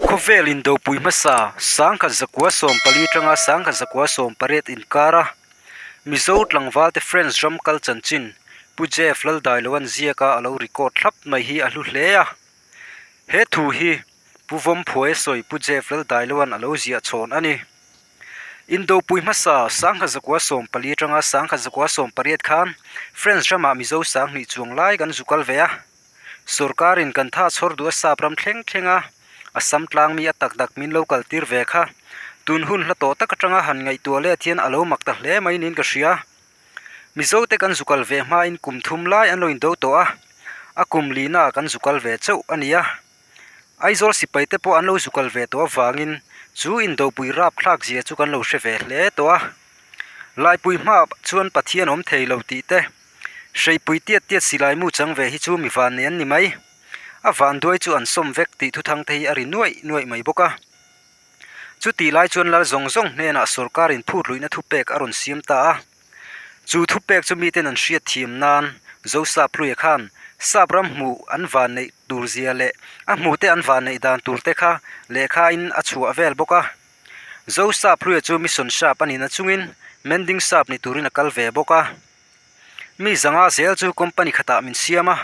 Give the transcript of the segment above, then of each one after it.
Khawvel indopui hmasa 1914 atanga 1918 inkara Mizo tlangvalte French ram kal chanchin Pu Jeff Laldailoan ziaka a lo record thlap mai hi a hlu hle a. He thu hi Pu Vawmphuaia sawi Pu Jeff Laldailoan a lo ziah chhawn a ni. Indopui hmasa 1914 atanga 1918 khan French ramah Mizo 2000 chuang lai kan zu kal ve a. Sorkarin kan tha chhawr duh a sap ram thleng thleng a, Assam tlang mi a tak tak min lo kal tir ve kha. Tun hun hla tawh tak atanga han ngaihtuah let hian a lo mak ta hle mai niin ka hria. Mizo te kan zu kal ve hmain kum thum lai an lo indo tawh a, a kum lina ah kan zu kal ve chauh a ni a. Aizawl sipai te pawh an lo zu kal ve tawh avangin chu indopui rap thlak zia chu kan lo hre ve hle tawh a. Laipui hmaah chuan Pathian awm thei lo tih te, Hreipui tiat tiat silai mu chang ve hi chu mi van nei an ni mai. A vanduai chu an sawm vek tih thuthang te hi a ri nuaih nuaih mai bawk a. Chutih lai chuan lal zawng zawng hnenah sorkarin phutluihna thupek a rawn siam ta a. Chu thupek chu miten an hriat thiam nan Zosap Hluia khan sap ram hmuh an van neih tur zia leh a hmute an van neih dan tur te kha lehkhain a chhuah vel bawk a. Zosap Hluia chu mission sap a nihna chungin mending sap ni turin a kal ve bawk a. Mi zanga zel chu company khatah min siam a,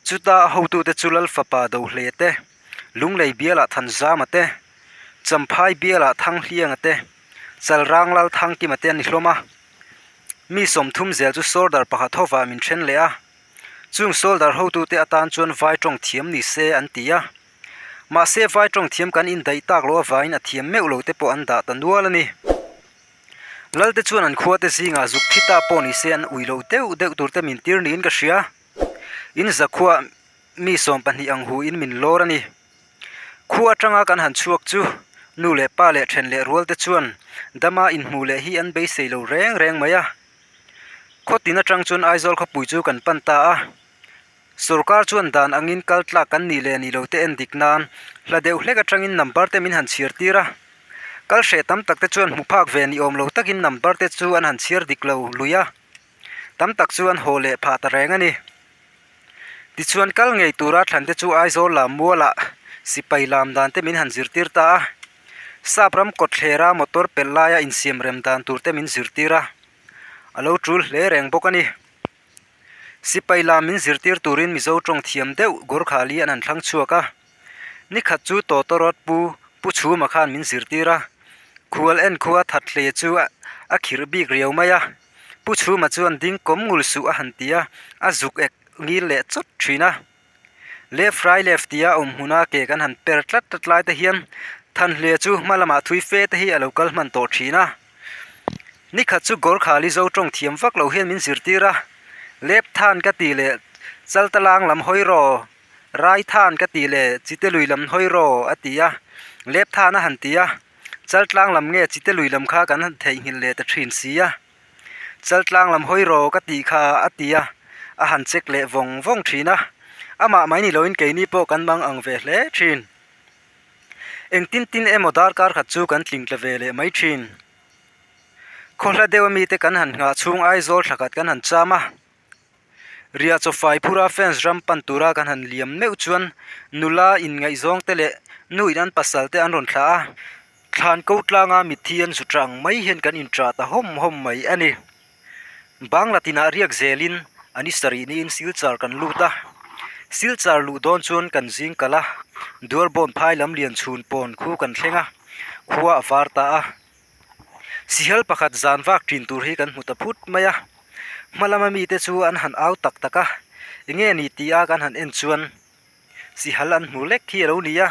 chuta a hotute chu Lal fapa Dohle te, Lunglei bialah Thanzama te, Champhai bialah Thanghlianga te, Chalrang Lal Thangkima te an ni hlawm a. Mi 30 zel chu sawrdar pakhat hovah min then leh a, chung sawldar hotute atan chuan vai tawng thiam ni se an ti a. Mahse vai tawng thiam kan indaih tak loh avangin a thiam meuh lo te pawh an dah ta nual a ni. Lalte chuan an khuate zingah zuk thi ta pawh ni se an ui lo deuh deuh tur te min tir niin ka hria. In zakhuah mi 12 ang hu in min lawr a ni. Khua atanga kan han chhuak chu nu leh pa leh then leh rual te chuan dama inhmuh leh hi an beisei lo reng reng mai a. Khaw tin atang chuan Aizawl khawpui chu kan pan ta a. Sorkar chuan dan angin kal tlak kan nih leh nih lo te en dik nan hla deuh hlek atangin number te min han chhiar tir a. Kal hreh tam tak te chuan hmu phak ve ni awm lo takin number te chu an han chhiar dik lo lui a, tam tak chu an haw leh phah ta reng a ni. Tichuan kal ngei tura thlan te chu Aizawl lam mualah sipai lam dan te min han zirtir ta a, sap ram kawtthlera motor pelh laia insiam rem dan tur te min zirtir a, a lo tul hle reng bawk a ni. Sipai lam min zirtir turin Mizo tawng thiam deuh Gorkhali an han thlang chhuak a. Ni khat chu Tawtawrawt pu Pu Chhuma khan min zirtir a, khual en khua that hle chu a khirh bik riau mai a. Pu Chhuma chuan ding kawm ngul suh a han ti a, a zuk ek ngil leh chawt thin a. Left right left tia awm hmuna ke kan han per tlat tlat lai te hian Thanhle chu hma lamah thui fe te hi a lo kal hman tawh thin a. Ni khat chu Gorkhali zo tawng thiam vak lo hian min zirtir a, Lep than ka tih leh Chaltalang lam hawi rawh, Rai than ka tih leh Chitelui lam hawi rawh a ti a, Lep than a han ti a, Chaltlang lam nge Chitelui lam kha kan han theihnghilh leh ta thin si a. Chaltlang lam hawi rawh ka tih kha a ti a, a han check leh vawng vawng thin a, amah mai ni loin keini pawh kan mang ang ve hle thin. Engtin tin emaw darkar khat chu kan tling tla ve leh mai thin. Khawhla deuh ami te kan han nghah chhung Aizawl thla khat kan han cham a, Riah chaw fai phura fence ram pan tura kan han liam meuh chuan nula inngaihzawng te leh nu in an pasal te an rawn thlah a, thlan ko tlanga mitthi an zu tang mai hian kan inṭah ta hawm hawm mai a ni. Bangla tinah riak zelin a ni sarih niin Silchar kan lut a, Silchar luh dawn chuan kan zing kalh a, Duarbawn phai lam lian chhun pawn khu kan thleng a, khua a var ta a. Sihal pakhat zan vak ṭin tur hi kan hmu ta phut mai a, hma lama mite chu an han au tak tak a, enge ni tih a kan han en chuan sihal an hmu lek hi a lo ni a,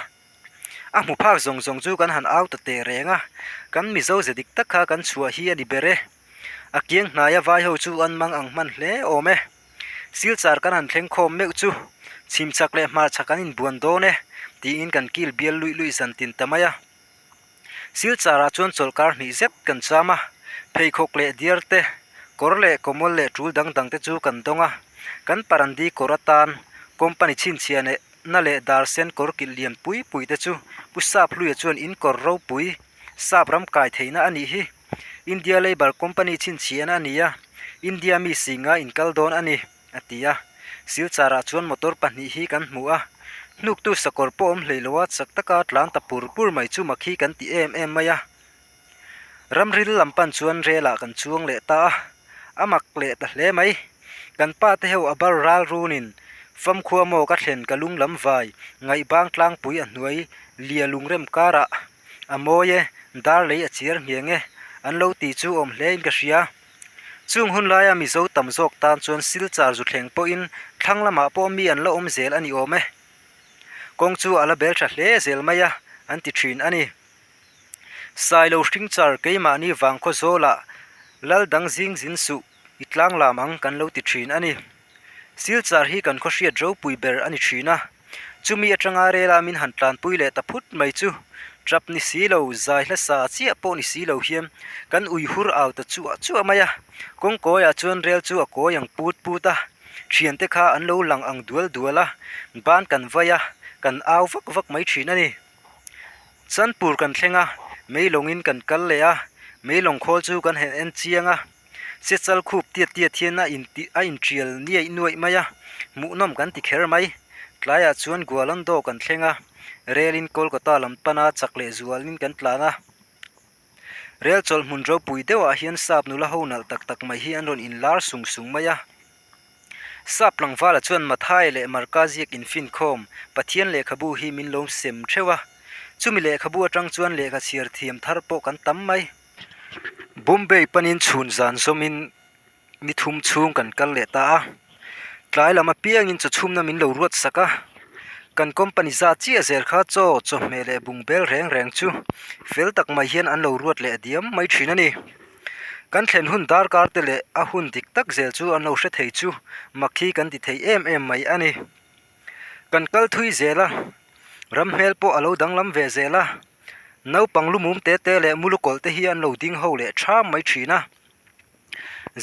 a hmu phak zawng zawng chu kan han au ta teh reng a, kan Mizo ze dik tak kha kan chhuah hi a ni ber e, a kiang hnaia vai ho chu an mang ang hman hle awm e, Silchar kan han thleng khawm meuh chu chhimchak leh hmarchhak an inbuan dawn e tiin kan kil bial luih luih zan tin ta mai a. Silchar ah chuan chawlhkar hnih zet kan cham a, pheikhawk leh diar te, kawr leh kawmawl leh tul dang dang te chu kan dawng a, kan parandi kawr atan company chhinchhiah leh na leh dar sen kawr kilh lian pui pui te chu Pu Saphluia chuan in kawr ropui sap ram kai theihna a nih hi. India Labour Company chhinchhiahna a ni a, India mi singa in kal dawn a ni, a ti a. Silchar ah chuan motor pahnih hi kan hmu a. Hnuktu sakawr pawh awm hlei loa chak taka tlan ta pur pur mai chu mak hi kan ti em em mai a. Ramril lam pan chuan relah kan chuang leh ta a, a mak leh ta hle mai. Kan pa te ho a bar ral runin famkhua maw ka thlen ka lung lam vai ngaihbang tlangpui a hnuai lia lungrem karah a mawi e, dar lei a chiar ngheng e an lo ti chu awm hle in ka hria. Chung hun laia Mizo tam zawk tan chuan Silchar zu thleng pawhin thlang lamah pawh mi an la awm zel a ni awm e. Kawng chu a la bel tha hle zel mai a, an ti thin a ni. Sailo hringchar keimahni vangkhaw zawlah lal dang zing zin suh i tlang lam ang kan lo ti thin a ni. Silchar hi kan khawhriat ropui ber a ni thin a, chumi atanga rela min han tlanpui leh ta phut mai chu tap ni si lo, zai hla sa chiah pawh ni si lo hian kan ui hur au ta chuah chuah mai a, kawngkawiah chuan rel chu a kawi ang put put a, thiante kha an lo lang ang dual dual a, ban kan vai a, kan au vak vak mai thin a ni. Chanpur kan thleng a, mei lawngin kan kal leh a, mei lawng khawl chu kan han en chiang a, sechal khup tiat tiat hian a inti a intial niaih nuaih mai a, hmuhnawm kan ti kher mai. Tlaiah chuan Gualando kan thleng a, relin Kolkata lam pana chak leh zualin kan tlan a. Rel chawlh hmun ropui deuhah hian sap nula ho nalh tak tak mai hi an rawn inlar sung sung mai a. Sap tlangvala chuan Mathai leh Marka ziak infinkhawm Pathian lehkhabu hi min lo sem theuh a. Chumi lehkhabu atang chuan lehkha chhiar thiam thar pawh kan tam mai. Bombay panin chhun zan zawmin Ni thum chhung kan kal leh ta a, tlai lam apiangin chaw chhumna min lo ruat sak a, kan company zat chiah zel kha chaw chawhmeh leh bungbel reng reng chu fel tak mai hian an lo ruat leh diam mai thin a ni. Kan thlen hun darkar te leh a hun dik tak zel chu an lo hre thei chu mak hi kan ti thei em em mai a ni. Kan kal thui zel a, ram hmel pawh a lo danglam ve zel a, naupang lumum te te leh mulukawlh te hi an lo ding ho leh tham mai thin a.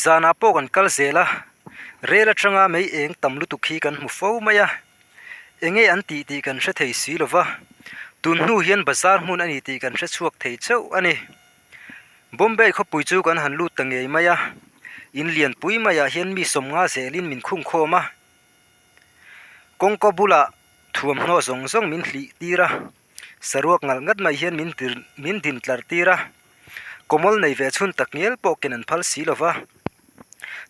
Zanah pawh kan kal zel a, rel atanga mei eng tam lutuk hi kan hmu fo mai a, enge an tih tih kan hre thei si lova, tun hnu hian bazar hmun a ni tih kan hre chhuak thei chauh a ni. Bombay khawpui chu kan han lut ta ngei mai a, in lianpui maiah hian mi sawmnga zelin min khung khawm a, kawngka bulah thuamhnaw zawng zawng min hlih tir a. Saruak ngalh ngat mai hian min dir min din tlar tir a, kawmawl nei ve chhun tak ngial pawh ken an phal si lo va.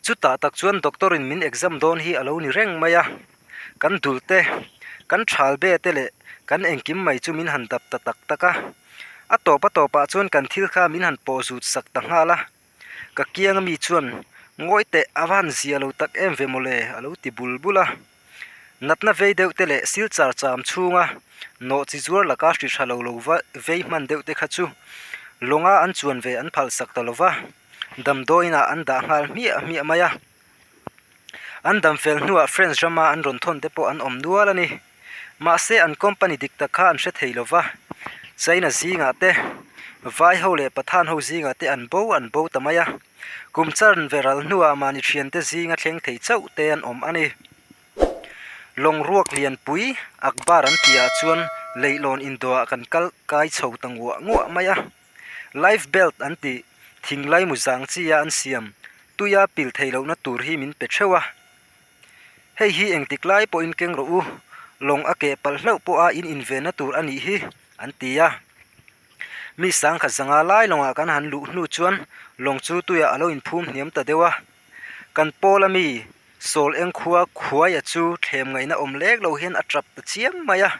Chutah tak chuan doctor in min exam dawn hi a lo ni reng mai a, kan dul te, kan thal be te leh kan engkim mai chu min han dap ta tak tak a. A tawp a tawpah chuan kan thil kha min han pawh zut sak ta nghal a. Ka kiang ami chuan ngawi teh a va han zia lo tak em ve mawle a lo ti bul bul a. Natna vei deuh te leh silchar cham chhunga nawh chi zuar laka hri tha lo lo va vei hman deuh te kha chu lawnga an chuan ve an phal sak ta lo va, damdawiinah an dah nghal hmiah hmiah mai a. An dam fel hnuah French rama an rawn thawn te pawh an awm nual a ni. Mahse an company dik tak kha an hre thei lo va, China zingah te, Vai ho leh Pathan ho zingah te an bo an bo ta mai a. Kum chan ve ral hnuah mahni thiante zinga thleng thei chauh te an awm a ni. Lawng ruak lianpui Akbar an tihah chuan leihlawn indawhah kan kal kai chho ta nguah nguah mai a. Life belt an tih thing laimu zang chi a an siam tuia pil theih lohna tur hi min pe theuh a. Hei hi engtik lai pawhin keng rawh u, lawng a keh palh hlauh pawha in invenna tur a nih hi an ti a. Mi sangkhat zanga lai lawngah kan han luh hnu chuan lawng chu tuiah a lo inphum hniam ta deuh a. Kan pawl ami sawl eng khua khuaia chu thlem ngaihna awm lek lo hian a tap ta chiam mai a.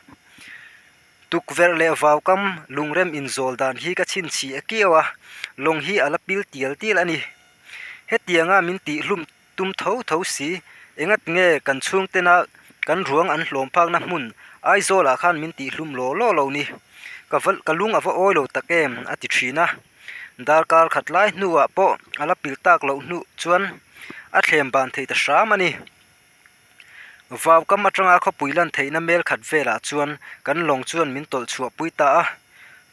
Tukverh leh vaukam lungrem inzawl dan hi ka chhinchhi a kiau a, lawng hi a la pil tial tial a ni. Hetianga min tihhlum tum tho tho si, engat nge kan chhungtena kan ruang an hlawm phakna hmun Aizawlah khan min tihhlum law law lo ni. Ka va ka lung a va awi lo tak em a ti thin a. Darkar khat lai hnuah pawh a la pil tak loh hnu chuan a thlem ban thei ta hram a ni. Vaukam atanga khawpui lan theihna mel khat velah chuan kan lawng chuan min tawlh chhuah pui ta a,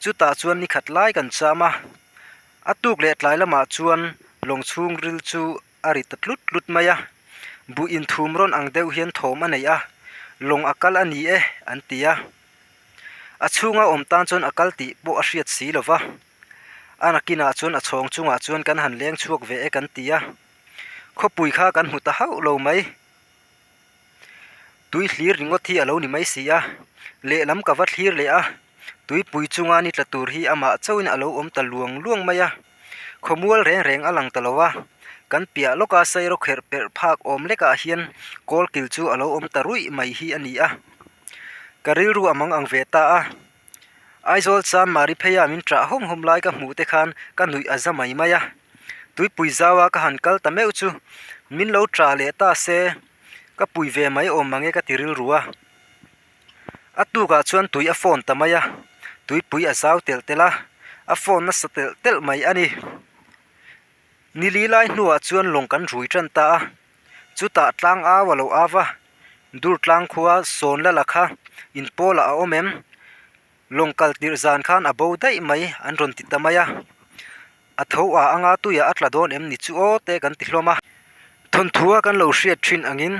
chutah chuan ni khat lai kan cham a. A tuk leh tlai lamah chuan lawng chhungril chu a ri ta tlut tlut mai a, buh inthum rawn ang deuh hian thawm a nei a, lawng a kal a ni e an ti a. A chhunga awm tan chuan a kal tih pawh a hriat si lo va, a nakinah chuan a chhawng chungah chuan kan han leng chhuak ve e kan ti a, khawpui kha kan hmu ta hauh lo mai. Tui hlir ringawt hi a lo ni mai si a, lehlam ka va thlir leh a, tuipui chunga ni tla tur hi amah chauhin a lo awm ta luang luang mai a, khawmual reng reng a lang ta lo a, kan piah lawka sairawk kherh perh phak awm lekah hian kawlkil chu a lo awm ta ruih mai hi a ni a, ka rilru a mang ang ve ta a. Aizawl chuan Mari pheia min ṭah hawm hawm lai ka hmuh te khan ka nuih a za mai mai a, tuipui zaua ka han kal ta meuh chu min lo ṭah leh ta se ka pui ve mai awm mange ka ti rilru a. A tukah chuan tui a phone ta mai a, tuipui a zau telh telh a, a phone nasa telh telh mai a ni. Ni li lai hnuah chuan lawng kan rui tan ta a, chutah tlang au a lo au va, Durtlang khua sawn la la kha inpawlah a awm em? Lawng kal tirh zan khan a bo daih mai an rawn ti ta mai a, a tho a anga tuiah a tla dawn em ni chu aw te kan ti hlawm a. Thawnthua kan lo hriat thin angin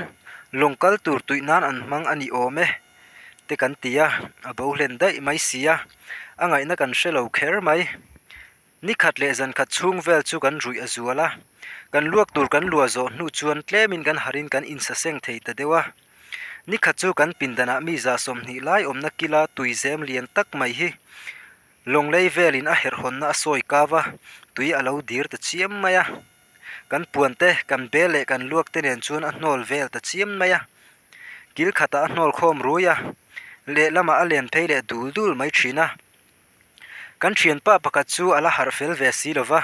lawng kal tur tuih nan an hmang a ni awm e te kan ti a, a bo hlen daih mai si a, a ngaihna kan hre lo kher mai. Ni khat leh zan khat chhung vel chu kan ruih a zual a, kan luak tur kan luah zawh hnu chuan tlemin kan harin kan insaseng thei ta deuh a. Ni khat chu kan pindanah mi za 20 lai awmna kila tuizem lian tak mai hi Lawnglei velin a herh hawnna a sawi kau a, tui a lo dir ta chiam mai a. Kan puan te, kan bel leh kan luak te nen chuan a hnawl vel ta chiam mai a. Kil khatah a hnawl khawm rui a, lehlamah a len phei leh dul dul mai thin a. Kan thianpa pakhat chu a la harh fel ve si lo va,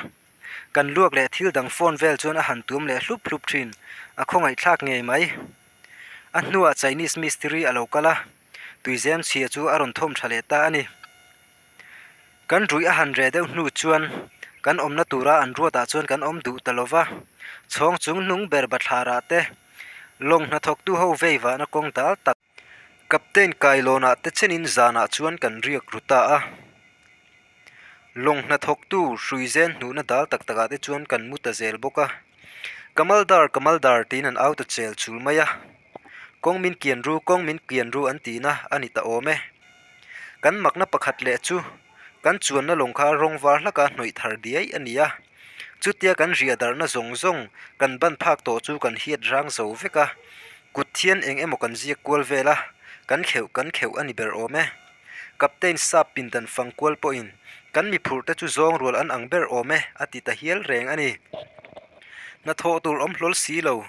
kan luak leh thil dang phone vel chuan a han tuam leh hlup hlup thin, a khawngaih thlak ngei mai. A hnuah Chinese mistiri a lo kal a, tuizem chhia chu a rawn thawm tha leh ta a ni. Kan ruih a han reh deuh hnu chuan kan awmna tura an ruatah chuan kan awm duh ta lo va, chhawng chung hnung ber bathlarah te lawng hnathawktu ho vei vahna kawng dal tak, Captain Kailawnah te chenin zanah chuan kan riak ru ta a. Lawng hnathawktu hruizen hnuhna dal tak takah te chuan kan mu ta zel bawk a. Kamaldar, Kamaldar tiin an au ta chel chul mai a. Kawng min kian ru, kawng min kian ru an tihna a ni ta awm e. Kan makna pakhat leh chu kan chuanna lawng kha rawng var hlaka hnawih thar diai a ni a. Chutia kan riah darhna zawng zawng kan ban phak tawh chu kan hiat rang zo vek a, kut thian eng emaw kan ziak kual vel a, kan kheuh kan kheuh a ni ber awm e. Captain sap pindan fang kual pawhin kan mi phurh te chu zawng rual an ang ber awm e a ti ta hial reng a ni. Hnathawh tur awm hlawl si lo,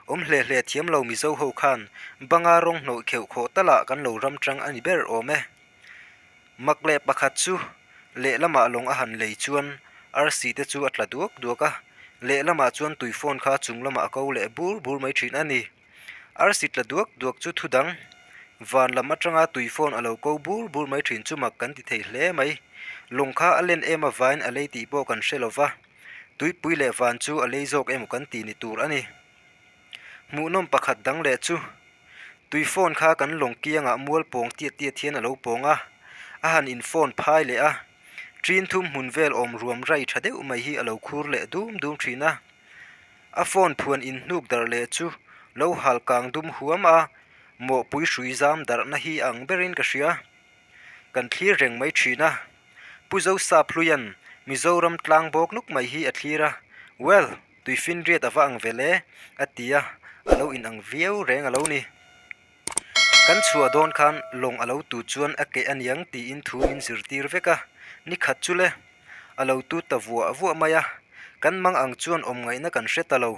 awm hle hle thiam lo Mizo ho khan banga rawng hnawih kheuh khawh talah kan lo ram tang a ni ber awm e. Mak leh pakhat chu lehlamah lawng a han lei chuan arsi te chu a tla duak duak a, lehlamah chuan tui phone kha chung lamah a ko leh bur bur mai thin a ni. Arsi tla duak duak chu thu dang van lam atanga tui phone a lo ko bur bur mai thin chu mak kan ti thei hle mai. Lawng kha a len em avain a lei tih pawh kan hre lo va, tuipui leh van chu a lei zawk emaw kan ti ni tur a ni. Hmuhnawm pakhat dang leh chu tui phone kha kan lawng kiangah mual pawng tiat tiat hian a lo pawng a, a han in phone phai leh a, ṭin thum hmun vel awm ruam rai ṭha deuh mai hi a lo khur leh dum dum ṭhin a. A phone phuan in hnuk darh leh chu lo hal kang dum huam a, mawhpui hrui zam darhna hi a ang berin ka hria. Kan thlir reng mai ṭhin a, Pu Zosap Hluian Mizoram tlang bawk nuk mai hi a thlir a, Well! Tuifinriat a va ang vel e, a ti a, a lo inang viau reng a lo ni. Kan chhuah dawn khan lawng a lo tu chuan a keh aniang tiin thu min zirtir vek a, ni khat chu le, a lo tu ta vuah vuah mai a, kan mang ang chuan awm ngaihna kan hre ta lo,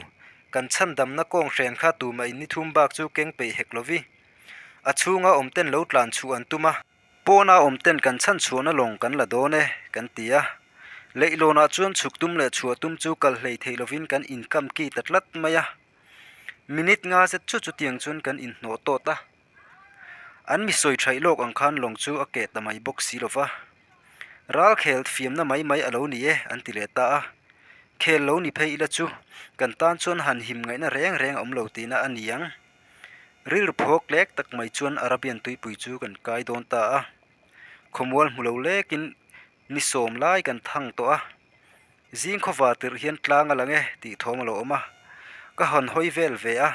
kan chhandamna kawng hren kha tumah in ni thum bak chu keng peih hek lovi. A chhunga awm ten lo tlan chhuh an tum a. Pawna awm ten kan chhan chhuahna lawng kan la dawn e, kan ti a. Leihlawnah chuan chhuk tum leh chhuah tum chu kal hlei theih lovin kan inkam ki ta tlat mai a. Minute nga zet chu chutiang chuan kan inhnawh tawt a. An mi sawi thaih lawk ang khan lawng chu a keh ta mai bawk si lova. Ral khel fiamna mai mai a lo ni e, an ti leh ta a. Khel lo ni phei ila chu kan tan chuan han him ngaihna reng reng a awm lo tihna a ni ang. Rilru phawk lek tak mai chuan Arabian tuipui chu kan kai dawn ta a, khawmual hmu lo lekin ni sawm lai kan thang tawh a, zing khawva tirh hian tlang a lang e tih thawm a lo awm a, ka han hawi vel ve a,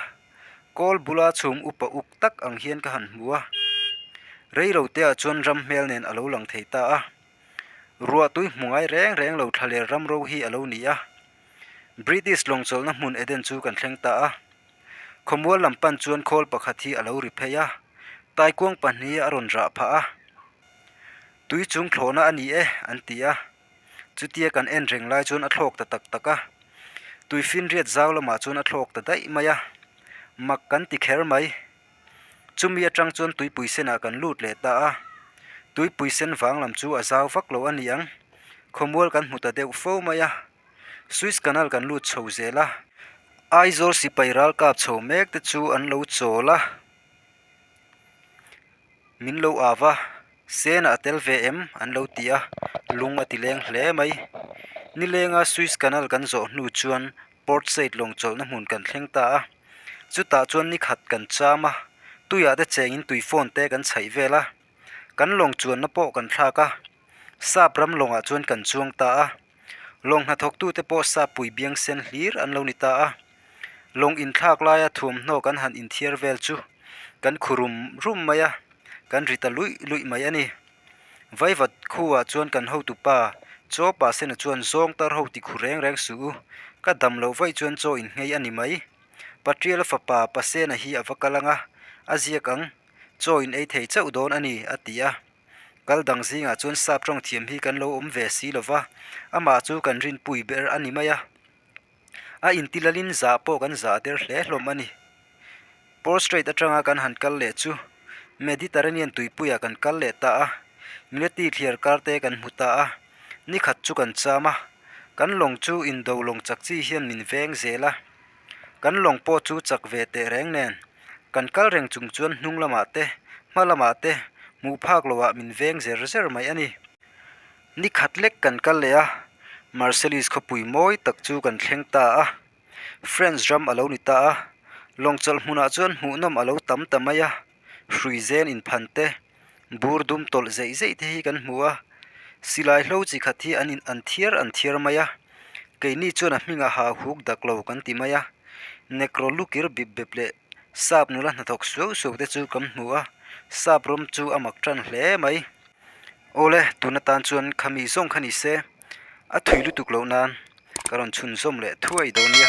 kawl bula chhum upa uk tak ang hian ka han hmu a, reilo te ah chuan ram hmel nen a lo lang thei ta a, ruah tui hmu ngai reng reng lo thlaler ram ro hi a lo ni a, British lawng chawlhna hmun Eden chu kan thleng ta a. Khawmual lam pan chuan khawl pakhat hi a lo ri phei a, taikuang pahnih a rawn rah phah a. Tui chung thlawhna a ni e, an ti a. Chutia kan en reng lai chuan a thlawk ta tak tak a. Tuifinriat zau lamah chuan a thlawk ta daih mai a. Mak kan ti kher mai. Chumi atang chuan tuipui senah kan lut leh ta a. Tuipui sen vang lam chu a zau vak lo a ni ang. Khawmual kan hmu ta deuh fo mai a. Suez Canal kan lut chho zel a. Aizawl sipai ralkap chho mek te chu an lo chawl a. Min lo av a, Sena a tel ve em? an lo ti a, lung a ti leng hle mai. Nilenga Suez Canal kan zawh hnu chuan Port Said lawng chawlhna hmun kan thleng ta a. Chutah chuan ni khat kan cham a, tuiah te chengin tui phone te kan chhaih vel a. Kan lawng chuanna pawh kan thlak a, sap ram lawngah chuan kan chuang ta a. Lawng hnathawktute pawh sap pui biang sen hlir an lo ni ta a. Lawng inthlak laia thuamhnaw kan han inthiar vel chu kan khu rum rum mai a, kan ri ta luih luih mai a ni. Vaivat khuah chuan kan hotupa Chaw Pasena chuan zawng tar ho ti khu reng reng suh u, ka dam loh vaih chuan chaw innghei a ni mai. Patriala fapa Pasena hi a va kal ang a, a ziak ang, chaw in ei thei chauh dawn a ni, a ti a. Kal dang zingah chuan sap tawng thiam hi kan lo awm ve si lo va, amah chu kan rinpui ber a ni mai a. A intilalin zah pawh kan zah der hle hlawm a ni. Port Strait atanga kan han kal leh chu Mediterranean tuipuiah kan kal leh ta a, Mileti thliar kar te kan hmu ta a, ni khat chu kan cham a, kan lawng chu indo lawng chak chi hian min veng zel a. Kan lawng pawh chu chak ve teh reng nen, kan kal reng chung chuan hnung lamah te, hma lamah te hmuh phak loah min veng zer zer mai a ni. Ni khat lek kan kal leh a, Marseilles khawpui mawi tak chu kan thleng ta a. French ram a lo ni ta a, lawng chawlh hmunah chuan hmuhnawm a lo tam ta mai a, hrui zen inphan te, bur dum tawlh zeih zeih te hi kan hmu a, silai hlo chi khat hi an in an thiar an thiar mai a, keini chuan a hmingah ha huk dak lo kan ti mai a, nekro lukir bip bep leh sap nula hnathawk suau suau te chu kan hmu a, sap rawm chu a mak tan hle mai. Awle, tun atan chuan khami zawng kha ni se, a thui lutuk loh nan ka rawn chhunzawm leh thuai dawn nia.